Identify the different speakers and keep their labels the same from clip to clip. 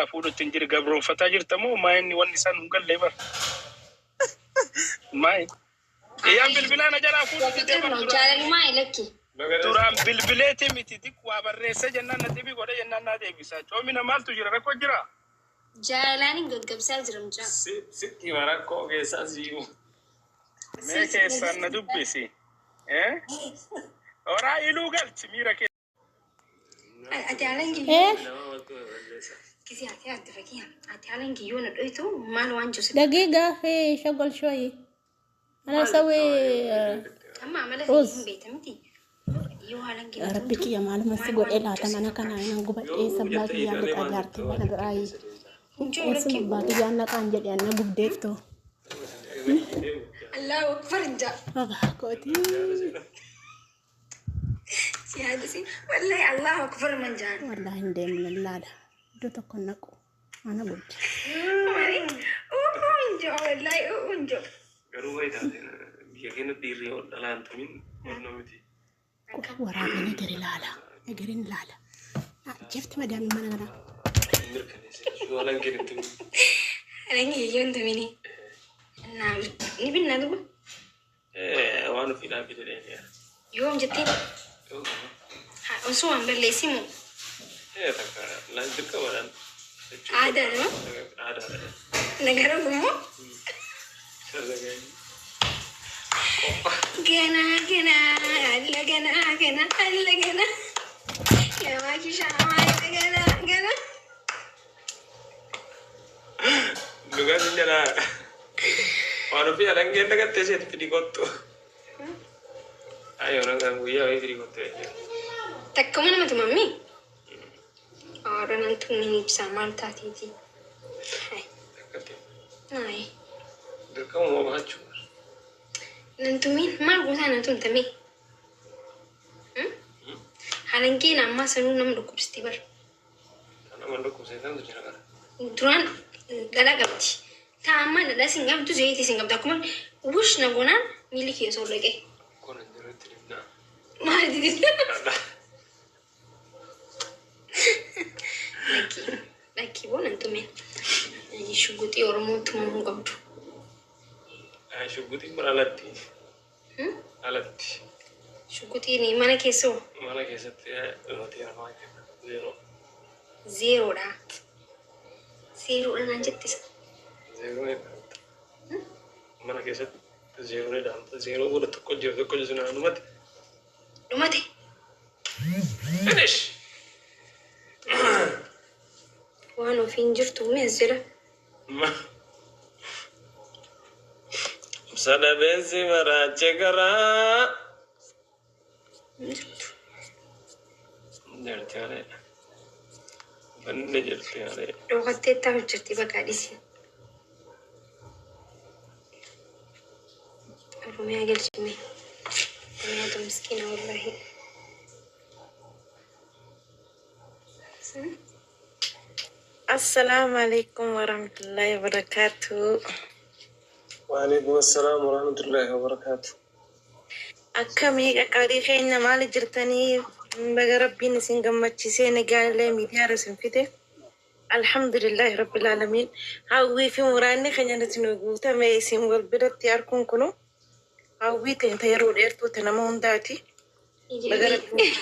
Speaker 1: Narraa fuudhutti hin jiru gabroonfataa jirta moo maa inni wanni isaan hin gallee bara. Maay. Iyyaan bilbilaa na jalaa fuudhu didee
Speaker 2: Fikir
Speaker 1: bar
Speaker 2: no
Speaker 1: duraan.
Speaker 2: jaalalumaa lakki.
Speaker 1: Duraan bilbileeti miti xiqqoo waa barreessee jennaan na xibii godhe jennaan naa deebisa. Coomina maaltu jira rakkoo jira.
Speaker 2: Jaalalaan gaggabsaa jira mucaa.
Speaker 3: Sitti hima rakkoo keessaa si himu.
Speaker 1: Mee keessaan na dubbisi. Eh? Horaa iluu galchi miira kee.
Speaker 2: Ati haalaan
Speaker 4: Eh?
Speaker 2: kiyyoo kisi ati ati fakiya ati haalaan kiyyoo na dhoytu maal waan jiru
Speaker 4: دقيقة في شغل شوي. أنا أسوي
Speaker 2: amma amala fi
Speaker 4: رز.
Speaker 2: hin beekta miti yoo haalaan kiyyoo
Speaker 4: Rabbi kiyya maaluma si godhee laata mana kana nan gubadhee sabbaa kiyyaan liqaa jaartii mana biraayi. Eessuma abbaa kiyyaan naqaan jedhe anna gubdeettu.
Speaker 2: Allahu akbar jaa
Speaker 4: Babaa kootii.
Speaker 2: si haadisi wallahi Allahu akbar man jaan
Speaker 4: Wallaahi hin deemne laala. Iddoo tokko hin naqu. Mana gubde.
Speaker 2: mari unjo wallahi unjo
Speaker 3: Garuu wayi taate biyya keenya dhiirri yoo dhalaan tumin onnoo miti.
Speaker 4: Waraabeen egeri laala. Egerin laala. Jefti madaamii mana kanaa.
Speaker 3: Mirkaneessa yoo alaan kennu tumin.
Speaker 2: haalaan kiyyoo hin tumini naa ni binna duba
Speaker 3: Waan ofii dhaabbii jedhee.
Speaker 2: yoom jettee osoo waan balleessimu
Speaker 3: Takka laan dirqama dhaan.
Speaker 2: aadaadha
Speaker 3: Aadaadha.
Speaker 2: nagara gummoo ገና ገና አለ ገና ገና አለ ገና የማኪሻ ገና ገና
Speaker 3: Dhugaatiin jalaa waan ofii alangeen dhagattee isheetti fidii kottu. Ayyoo nagaan guyyaa wayii fidii kottu jechuudha.
Speaker 2: Takkuma nama tumammi ኧረ nan tummin ibsaa maal taateeti?
Speaker 3: Akkatti
Speaker 2: አይ
Speaker 3: dirqama baachuu.
Speaker 2: nan tummin maal gootaa nan tumtame halangeen ammaa sanuu nama dhukkubsiti bar.
Speaker 3: Nama dhukkubsatan jira kana.
Speaker 2: Duraan dhadhaa qabdi. Taa ammaa dhadhaa sin qabdu zayitii sin qabdu akkuma wush na goonaan miilli kee osoo dhaqe.
Speaker 3: Kun hin jiru itti dhibnaa.
Speaker 2: Maal didi? Lakkii lakkii boo nan tumeen. Shugguxii Oromoo tumamuu qabdu.
Speaker 3: Shugguxiin bara alatti. Alatti.
Speaker 2: Shugguxiin mana keessoo
Speaker 3: Mana keessatti dhumatee rafaa kenna. Zeeroo.
Speaker 2: zeeroodha. Zeeroodha naan jettisa.
Speaker 3: Zeeroo ni dhaamta. Mana keessatti zeeroo ni dhaamta. Zeeroo booda tokko jiru tokko jiru sun dhumate.
Speaker 2: Dhumate.
Speaker 3: Finish!
Speaker 2: Waan ofiin jirtu mi'as jira.
Speaker 3: Sadabeensi maraachee garaa.
Speaker 2: Hin jirtu.
Speaker 3: Jirti malee. Banne jirti malee.
Speaker 2: Dhokattee taa'u jirti bakka dhisi. Oromiyaa galchime. Oromiyaatu miskiina wallaahi.
Speaker 5: Assalamu alaikum warahmatullahi wabarakatuh.
Speaker 3: Waalaikum assalam warahmatullahi wabarakatuh.
Speaker 5: Akkamii qaqqaarii keenya maali jirtanii? Baga Rabbiin isin gammachiisee nagaan illee miidiyaa isin fide. Alhamdulillahi rabbil alamin. Hawwii fi muraanni keenya nuti nu guutame isin wal biratti arguun kunu hawwii ta'e yeroo dheertuu ta'e nama hundaati. Baga Rabbiin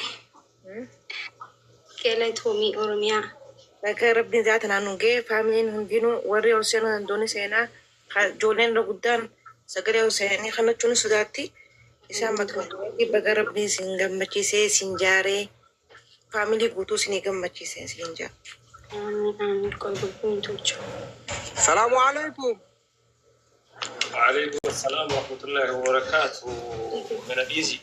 Speaker 2: Galatoomii Oromiyaa.
Speaker 5: Baga Rabbiin zaata naannoo ga'e faamiliin hundinuu warri ol seenuu danda'uun seenaa ijoolleen irra guddaan sagalee ol seenanii kanachuun sodaatti. Isaan bakka baga Rabbiin isin gammachiisee isin jaaree faamilii guutuu isinii gammachiisee isin jaa.
Speaker 2: Amiin amiin qoy gurguun tolchu.
Speaker 6: Salaamu alaikum.
Speaker 3: Waalaikum assalam warahmatullahi wabarakatuh. Mana dhiisi.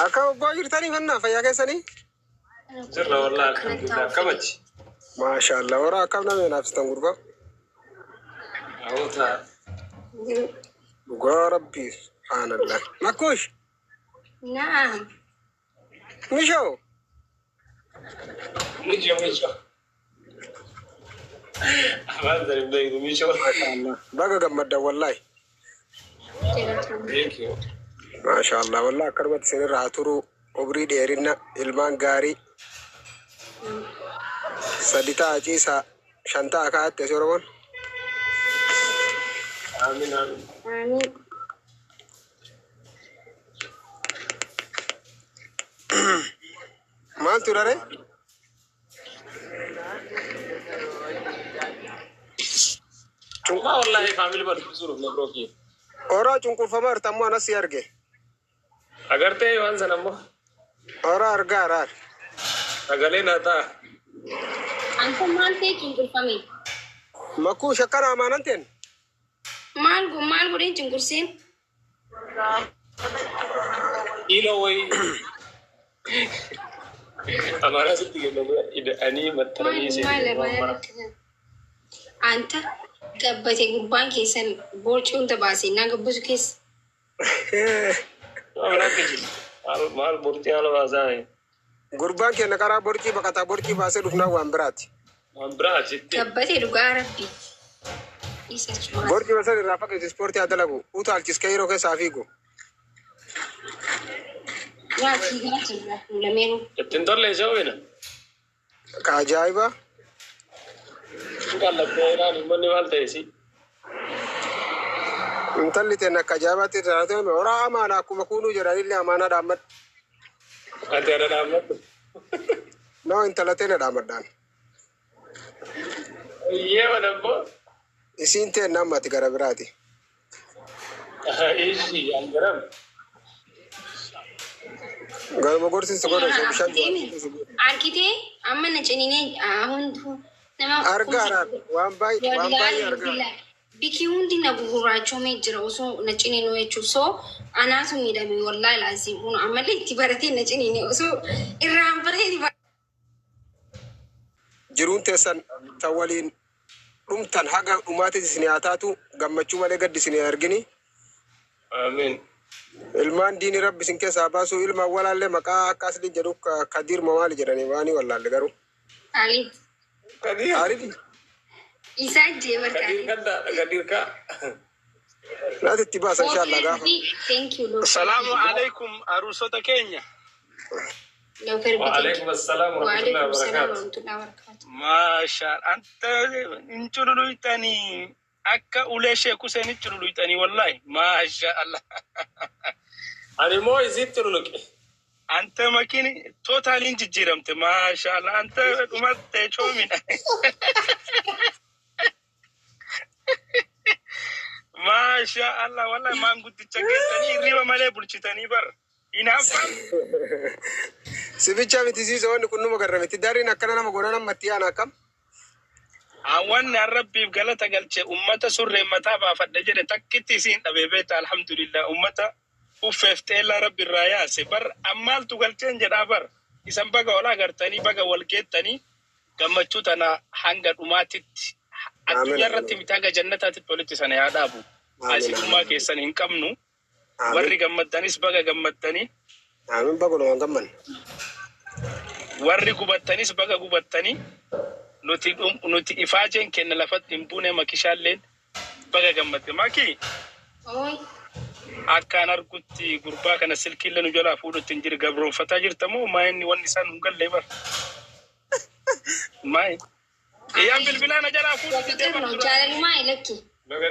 Speaker 6: Akka obbaa jirtanii fannaa fayyaa keessanii?
Speaker 3: Jirra wallahi alhamdulillah akkamati.
Speaker 6: Maasha Allah. Warra akkam nama naafsitan gurbaa.
Speaker 3: Hawwata.
Speaker 6: Dhugaa Rabbii subhaanallah. Makkuush.
Speaker 2: Naam.
Speaker 6: Mishoo.
Speaker 3: Mijo mijo. Afaan sani beektu mijo.
Speaker 6: Maasha Allah. Baga gammaddan wallahi.
Speaker 2: Galatoomii.
Speaker 3: Thank you.
Speaker 6: Maasha Allah. Wallahi akkanumatti isinirra haa turu. Umrii dheerinna ilmaan gaarii sadi ta'a ciisaa. Shantaa akaa'atte si Oromoon.
Speaker 3: Amiin amiin.
Speaker 2: Amiin.
Speaker 6: Maaltu raree?
Speaker 3: Cunqaa wallaahi faamilii barsiisuuf na biroo kiyya.
Speaker 6: Horaa cunqurfamaa jirta ammoo anas si arge.
Speaker 3: Agartee waan sana ammoo
Speaker 6: Horaa argaa araar.
Speaker 3: sagalee naa ta'a.
Speaker 2: Anta maal ta'e cunqurfame?
Speaker 6: Makkuu shakkara amaanan teen.
Speaker 2: Maal maal godheen cunqurseen?
Speaker 3: Kiiloo wayii. Amaaraa sitti kennanii ida'anii maxxananii
Speaker 2: Maal
Speaker 3: seenanii
Speaker 2: maal
Speaker 3: waan mara.
Speaker 2: Anta gabbate gubbaan keessan boorcii hunda baasee naa gabbisu keessa.
Speaker 3: Waan akka jiru. Maal maal murtii haala baasaa.
Speaker 6: Gurbaan keenya karaa borcii baqataa borcii baasee dhufnaan waan biraati.
Speaker 3: Waan biraa achitti.
Speaker 2: Gabbate dhugaa rabbi. Isa jechuudha.
Speaker 6: Borcii basan irraa faqeessu ispoortii haa dalagu. Utaalchiskee yeroo keessaa fiigu.
Speaker 2: Yaa fiigaa jirra lameenuu.
Speaker 3: Ittiin tolle isa ho'ina.
Speaker 6: Ka ajaa'iba.
Speaker 3: Qallattee ilaalu uummanni maal ta'e si.
Speaker 6: Intalli teen akka ajaa'ibaatti taate horaa amaana akkuma kuunuu jedhanillee amaanaa dhaammadhu.
Speaker 3: Ati ana dhaammadhu.
Speaker 6: Noo intala teena dhaammadhaan.
Speaker 3: Iyyee mana immoo.
Speaker 6: Isiin teen namatti gara biraati.
Speaker 3: Ishi angaram.
Speaker 6: Garuma gorsiisu godha osoo bishaan
Speaker 2: Arkitee amma na ciniinee hunduu nama
Speaker 6: Argaa araar waan baay'ee waan baay'ee argaa.
Speaker 2: Biki hundi na gugurraachomee jira osoo na ciniinuu jechuuf soo anaatu miidhame wallaahi laazim kun ammallee itti baratee na ciniine osoo irraan baree
Speaker 6: Jiruun teessan tan waliin dhumtan haga dhumaatis isin haa taatu gammachuu malee gaddi isin hin argini.
Speaker 3: Amiin.
Speaker 6: Ilmaan diini rabbi isin keessaa baasu ilmaan walaallee maqaa akka asliin jedhu Kadiir maali jedhanii waanii wallaalle garuu.
Speaker 2: Khalid
Speaker 3: Kadiir.
Speaker 6: Haalidi
Speaker 2: isaa jee
Speaker 3: Kadiir
Speaker 2: barkaadhe.
Speaker 3: kadda Kadiir kaa.
Speaker 6: naati itti baasa inshallah gaafa.
Speaker 2: Thank you Lord.
Speaker 1: Salaamu alaikum aruusota keenya.
Speaker 2: Loofer
Speaker 3: Wa alaikum assalam wa rahmatullahi
Speaker 2: Waalaikum
Speaker 3: wa
Speaker 2: salaam
Speaker 3: barakaatuh.
Speaker 2: wa rahmatullahi wa barakatuh.
Speaker 1: Maashaa anta hin cululuqxanii akka ulee sheeku seeni cululuqxanii wallahi maashaa Allah.
Speaker 3: Ani immoo isitti luluqe.
Speaker 1: Anta makiin tootaaliin jijjiiramte maashaa Allah anta dhumatte coomina. Maashaa Allah wallahi maanguddicha keessanii hirriba malee bulchitanii bar. Hinaaffaan
Speaker 6: Sibicha miti siisa wanni kun numa garramiti dariin akkana nama godhan ammatti yaana akkam.
Speaker 1: Wanni an rabbiif galata galche ummata surreen mataa baafadhe jedhe takkitti isiin dhabe beekta alhamdulillah ummata uffeef xeellaa rabbi irraa yaase bar ammaaltu galcheen jedhaa bar isan baga wal agartanii baga wal geettanii gammachuu tana hanga dhumaatitti addunyaa irratti miti hanga jannataatitti walitti sana yaa dhaabu asii keessan hin qabnu warri gammaddanis baga gammaddanii
Speaker 6: Amiin baguma waan gamman.
Speaker 1: Warri gubattanis baga gubattanii nuti nuti ifaajeen kenna lafatti hin buune makishaalleen baga gammadde maki
Speaker 2: Oi.
Speaker 1: Akkaan argutti gurbaa kana silkiillee nu jalaa fuudhutti hin jiru gabroonfataa jirta moo maa inni wanni isaan hin galle bar maa iyyaan bilbilaa na jalaa fuudhutti
Speaker 2: Fikir
Speaker 1: deeman
Speaker 2: ነው
Speaker 1: duraan
Speaker 2: jaalalumaa ilakki.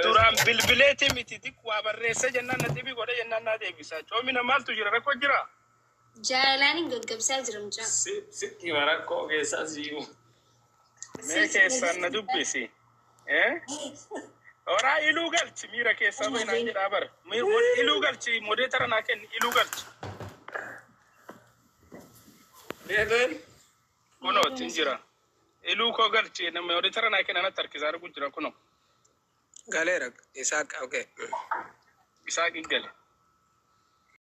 Speaker 1: Duraan bilbileeti miti xiqqaa barreessa jennaan na dhibii godhe jennaan na deebisa coomina maaltu jira rakkoo jira.
Speaker 2: Jaalalaan gaggabsaa jira mucaa.
Speaker 3: Sitti hima rakkoo keessaa si himu.
Speaker 1: Mee keessaan na dubbisi. Eh? Horaa iluu galchi miira keessaa bahi naan jedhaa bara. Iluu galchi modeetara naa kenni iluu galchi.
Speaker 3: Deeteen.
Speaker 1: Kunooti hin jira. Iluu koo galchi modeetara naa kenni anatti harkisaa argu jira kunoo.
Speaker 6: Galeera Isaaq okay.
Speaker 1: Isaaq hin gale.